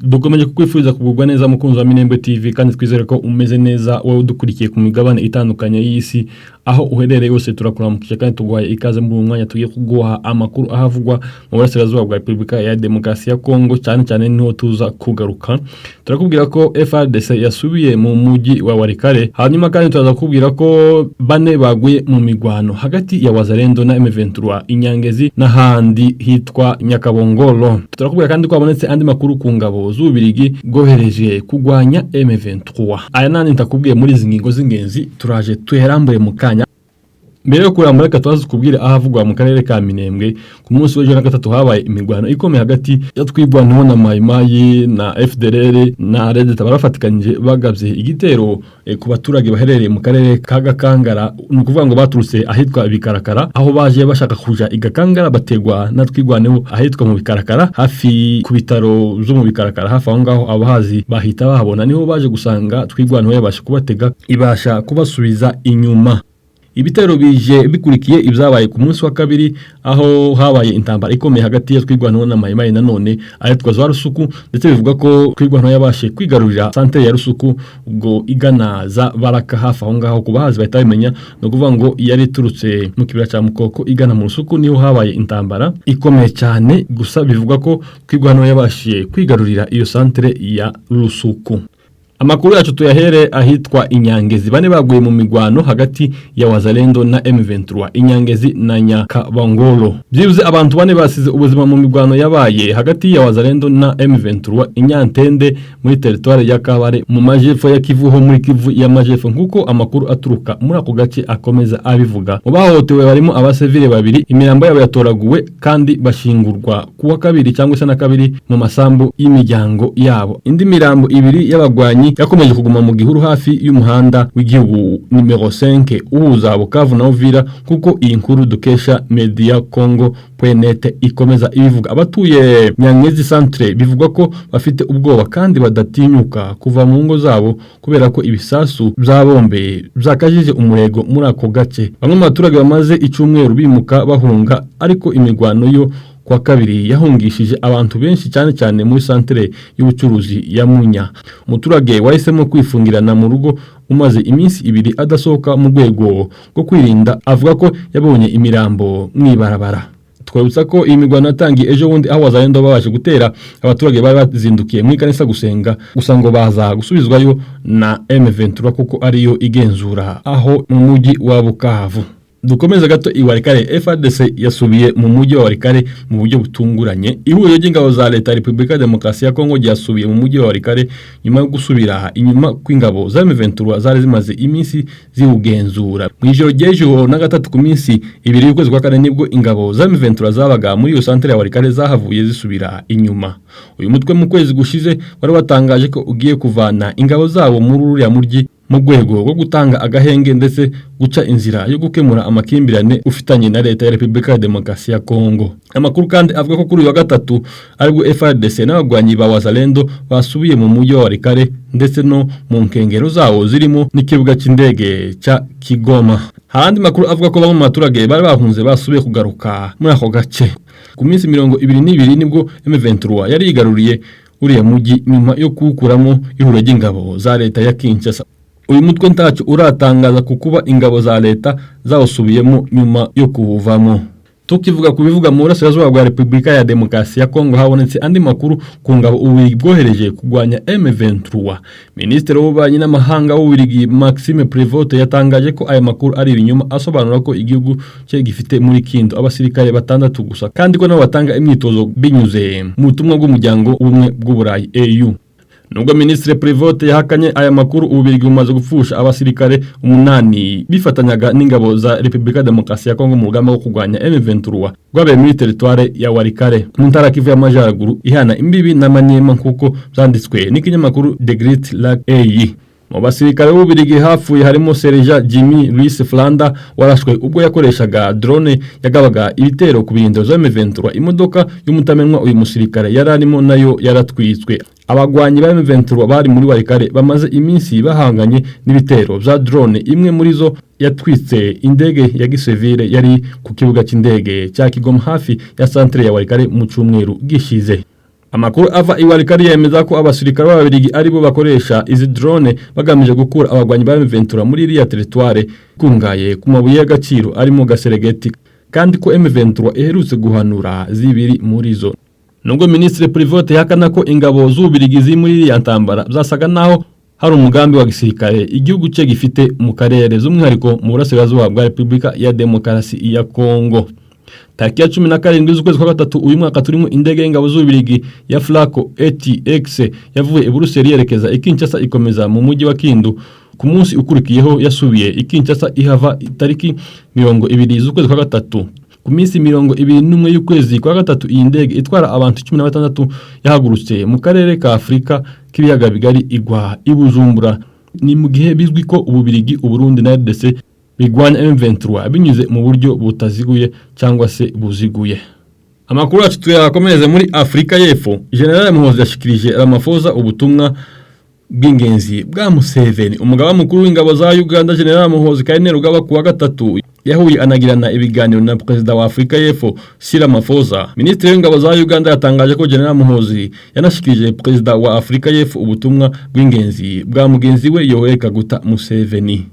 Dukomeje kukwifuriza kugubwa neza, mukunzi wa Minembwe TV, kandi twizere ko umeze neza, wowe udukurikiye ku migabane itandukanye y'isi. Aho uherereye hose turakuramukije kandi tuguhaye ikaze muri uyu mwanya tugiye kuguha amakuru ahavugwa mu burasirazuba bwa Repubulika ya Demokarasi ya Kongo. Cyane cyane niho tuza kugaruka. Turakubwira ko FARDC yasubiye mu mujyi wa Walikale. Hanyuma kandi turaza kukubwira ko bane baguye mu migwano hagati ya Wazalendo na M23 Inyangezi n'ahandi hitwa Nyakabongolo. Turakubwira kandi ko habonetse andi makuru ku ngabo z'Ububirigi bwohereje kugwanya M23. Aya nandi ntakubwiye muri izi ngingo z'ingenzi, turaje tuherambuye mu kanya. Mbere yo kurambura, reka tubaze kubwira ahavugwa mu karere ka Minembwe. Ku munsi w'ejo na gatatu habaye imigwano ikomeye hagati ya Twirwaneho na Mayimayi na FDLR na Red Tabara bafatikanyije, bagabye igitero ku baturage baherereye mu karere ka Gakangara. Ni ukuvuga ngo baturutse ahitwa Bikarakara, aho baje bashaka kuja i Gakangara, bategwa na Twirwaneho ahitwa mu Bikarakara, hafi ku bitaro byo mu Bikarakara. Hafi aho ngaho abahazi bahita bahabona. Niho baje gusanga Twirwaneho yabasha kubatega, ibasha kubasubiza inyuma. Ibitero bije bikurikiye ibyabaye ku munsi wa kabiri, aho habaye intambara ikomeye hagati ya Twirwaneho na Mayimayi nanone ahitwa za Rusuku, ndetse bivuga ko Twirwaneho yabashe kwigarurira santere ya Rusuku, ubwo igana za Baraka hafi aho ngaho. Ku bahazi bahita bamenya, ni ukuvuga ngo yari iturutse mu kibira cya Mukoko igana mu Rusuku, niho habaye intambara ikomeye cyane. Gusa bivuga ko Twirwaneho yabashije kwigarurira iyo santere ya Rusuku. Amakuru yacu tuyahere ahitwa Inyangezi. Bane baguye mu migwano hagati ya Wazalendo na M23 Inyangezi na Nyakabangolo. Byibuze abantu bane basize ubuzima mu migwano yabaye hagati ya Wazalendo na M23 Inyantende muri territoire ya Kabare, mu majepfo ya Kivu, ho muri Kivu y'amajepfo, nkuko amakuru aturuka muri ako gace akomeza abivuga. Mu bahohotewe barimo abasivile babiri. Imirambo yabo yatoraguwe kandi bashingurwa kuwa kabiri cyangwa se na kabiri mu masambu y'imiryango yabo. Indi mirambo ibiri y'abagwanyi yakomeje kuguma mu gihuru hafi y'umuhanda w'igihugu nimero 5 uhuza Bukavu na Uvira, kuko iyi nkuru dukesha Media Congo net ikomeza ibivuga. Abatuye Nyangezi centre bivugwa ko bafite ubwoba kandi badatinyuka kuva mu ngo zabo kubera ko ibisasu bya bombe byakajije umurego muri ako gace. Bamwe mu baturage bamaze icyumweru bimuka bahunga, ariko imigwano yo kwa kabiri yahungishije abantu benshi, cyane cyane muri santere y'ubucuruzi ya Munya. Umuturage wahisemo kwifungirana mu rugo, umaze iminsi 2 adasohoka mu rwego rwo kwirinda, avuga ko yabonye imirambo mw'ibarabara. Twabutsa ko iyi mirwano yatangiye ejo bundi, aho Wazalendo babashe gutera abaturage bari bazindukiye mu ikanisa gusenga, gusa ngo baza gusubizwayo na M23 kuko ariyo igenzura aho mu mujyi wa Bukavu. Dukomeze gato i Walikale. FARDC yasubiye mu mujyi wa Walikale mu buryo butunguranye. Ihuriro ry'ingabo za leta ya Repubulika ya Demokarasi ya Kongo ryasubiye mu mujyi wa Walikale nyuma yo gusubira inyuma kw'ingabo za M23 zari zimaze iminsi ziwugenzura. Mu ijoro ry'ejo na gatatu ku minsi 2 y'ukwezi kwa kane, nibwo ingabo za M23 zabaga muri iyo santere ya Walikale zahavuye zisubira inyuma. Uyu mutwe mu kwezi gushize wari watangaje ko ugiye kuvana ingabo zabo muri uriya mujyi mu rwego rwo gutanga agahenge ndetse guca inzira yo gukemura amakimbirane ufitanye na leta ya Repubulika ya Demokarasi ya Kongo. Amakuru kandi avuga ko kuri uyu wa gatatu aribwo FARDC n'abagwanyi ba Wazalendo basubiye mu mujyi wa Walikale ndetse no mu nkengero zawo zirimo n'ikibuga cy'indege cya Kigoma. Hari andi makuru avuga ko bamwe mu baturage bari bahunze basubiye kugaruka muri ako gace. Ku minsi 22 nibwo M23 yari yigaruriye uriya mujyi nyuma yo kuwukuramo ihuriro ry'ingabo za leta ya Kinshasa. Uyu mutwe ntacyo uratangaza ku kuba ingabo za leta zawusubiyemo nyuma yo kuwuvamo. Tukivuga ku bivuga mu burasirazuba bwa Repubulika ya Demokarasi ya Kongo, habonetse andi makuru ku ngabo Ububiligi bwohereje kurwanya M23. Minisitiri w'Ububanyi n'Amahanga w'Ububiligi, Maxime Prevot, yatangaje ko aya makuru ari ibinyoma, asobanura ko igihugu cye gifite muri Kindu abasirikare batandatu gusa, kandi ko nabo batanga imyitozo binyuze mu butumwa bw'Umuryango w'Ubumwe bw'Uburayi, AU. Nubwo Minisitiri Prevot yahakanye aya makuru, Ububiligi bumaze gupfusha abasirikare umunani bifatanyaga n'ingabo za Repubulika ya Demokarasi ya Kongo mu rugamba rwo kurwanya M23 rwabereye muri teritware ya Walikale mu ntara Kivu y'Amajyaruguru ihana imbibi na Maniema, nk'uko byanditswe n'ikinyamakuru The Great Lake A. Mu basirikare b'Ububiligi hapfuye harimo Sergeant Jimmy Louis Flanda warashwe ubwo yakoreshaga drone yagabaga ibitero ku birindiro za M23. Imodoka y'umutamenwa uyu musirikare yari arimo nayo yaratwitswe. Abagwanyi ba M23 bari muri Walikale bamaze iminsi bahanganye n'ibitero bya drone, imwe muri zo yatwitse indege ya gisivile yari ku kibuga cy'indege cya Kigoma hafi ya centre ya Walikale mu cyumweru gishize. Amakuru ava i Walikale yemeza ko abasirikare b'Ababiligi aribo bakoresha izi drone bagamije gukura abagwanyi ba M23 muri iriya territoire ikungahaye ku mabuye y'agaciro arimo Gaseregeti, kandi ko M23 iherutse guhanura zibiri muri zo. Nubwo Minisitiri Privot yahakana ko ingabo z'Ububirigi ziri muri iriya ntambara, byasaga naho hari umugambi wa gisirikare igihugu cye gifite mu karere, z'umwihariko mu burasirazuba bwa Repubulika ya Demokarasi ya Kongo. Tariki ya 17 z'ukwezi kwa gatatu uyu mwaka turimo, indege y'ingabo z'Ububirigi ya Falcon 8X yavuye i Buruseli yerekeza i Kinshasa, ikomeza mu mujyi wa Kindu. Ku munsi ukurikiyeho yasubiye i Kinshasa, ihava tariki 20 z'ukwezi kwa gatatu. Ku minsi 21 y'ukwezi kwa gatatu, iyi ndege itwara abantu 16 yahagurutse mu karere ka Afurika k'ibiyaga bigari, igwa i Bujumbura. Ni mu gihe bizwi ko Ububirigi, Uburundi na RDC bigwanya M23 binyuze mu buryo butaziguye cyangwa se buziguye. Amakuru yacu tuyakomereze muri Afurika y'Epfo. General Muhoozi yashikirije Ramaphosa ubutumwa bw'ingenzi bwa Museveni. Umugaba mukuru w'ingabo za Uganda, General Muhoozi Kainerugaba, kuwa gatatu yahuye anagirana ibiganiro na Perezida wa Afurika y'Epfo, Cyril Ramaphosa. Minisitiri w'ingabo za Uganda yatangaje ko General Muhoozi yanashikirije Perezida wa Afurika y'Epfo ubutumwa bw'ingenzi bwa mugenzi we Yoweri Kaguta Museveni.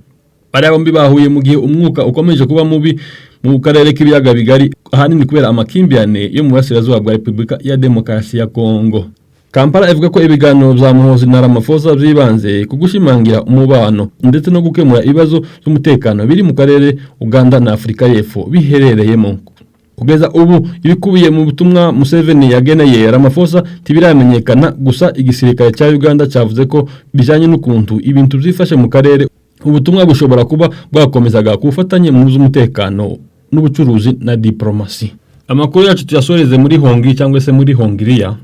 Bariya bombi bahuye mu gihe umwuka ukomeje kuba mubi mu karere k'ibiyaga bigari, ahanini kubera amakimbirane yo mu burasirazuba bwa Repubulika ya Demokarasi ya Kongo. Kampala ivuga ko ibiganiro bya Muhoozi na Ramaphosa byibanze ku gushimangira umubano ndetse no gukemura ibibazo by'umutekano biri mu karere Uganda na Afurika y'Epfo biherereyemo. Kugeza ubu ibikubiye mu butumwa Museveni yageneye Ramaphosa ntibiramenyekana, gusa igisirikare cya Uganda cyavuze ko bijyanye n'ukuntu ibintu byifashe mu karere, ubutumwa bushobora kuba bwakomezaga ku bufatanye mu by'umutekano n'ubucuruzi na diplomasi. Amakuru yacu tuyasoreze muri Hongi cyangwa se muri Hongiriya.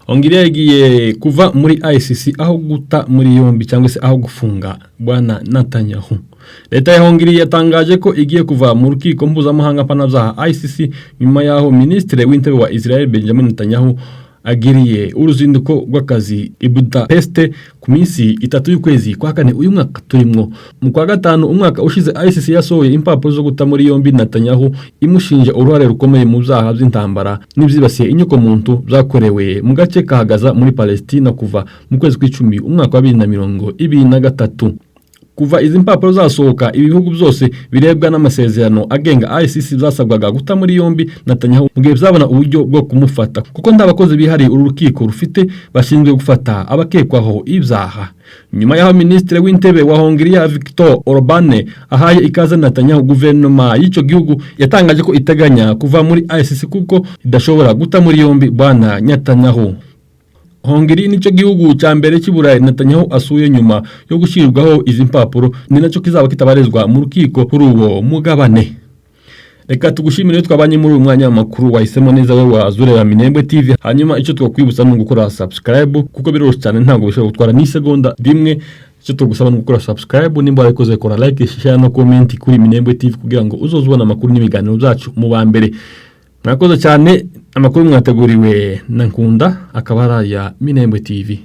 Hongiriya igiye kuva muri ICC aho guta muri yombi cyangwa se aho gufunga Bwana Netanyahu. Leta ya Hongiriya yatangaje ko igiye kuva mu rukiko mpuzamahanga mpanabyaha ICC, nyuma y'aho Minisitiri w'Intebe wa Israel Benjamin Netanyahu agiriye uruzinduko rw'akazi i Budapest ku minsi 3 y'ukwezi kwa kane uyu mwaka turimwo. Mu kwa gatanu umwaka ushize, ICC yasohoye impapuro zo guta muri yombi Netanyahu, imushinja uruhare rukomeye mu byaha by'intambara n'ibyibasiye inyokomuntu byakorewe mu gace ka Gaza muri Palestina kuva mu kwezi kw'icumi umwaka wa 2023. Kuva izi mpapuro zasohoka, ibihugu byose birebwa n'amasezerano agenga ICC byasabwaga guta muri yombi Netanyahu mu gihe byabona uburyo bwo kumufata, kuko nta bakozi bihariye uru rukiko rufite bashinzwe gufata abakekwaho ibyaha. Nyuma y'aho Minisitiri w'Intebe wa Hongiriya Viktor Orban ahaye ikaze Netanyahu, guverinoma y'icyo gihugu yatangaje ko iteganya kuva muri ICC kuko idashobora guta muri yombi Bwana Netanyahu. Hongiriya nicyo gihugu cya mbere cy'i Burayi Netanyahu asuye nyuma yo gushyirwaho izi mpapuro, ni nacyo kizaba kitabarizwa mu rukiko kuri uwo mugabane. Reka tugushimire twabanye muri uyu mwanya w'amakuru. Wahisemo neza wowe wazureba Minembwe TV. Hanyuma icyo twakwibutsa ni ugukora subscribe, kuko biroroshye cyane, ntabwo bishobora gutwara n'isegonda rimwe. Icyo tugusaba ni ugukora subscribe. Nimba warabikoze, kora like, share no comment kuri Minembwe TV kugira ngo uzoze ubona amakuru n'ibiganiro byacu mu ba mbere. Mwakoze cyane. Amakuru mwateguriwe na Nkunda akaba ari aya Minembwe TV.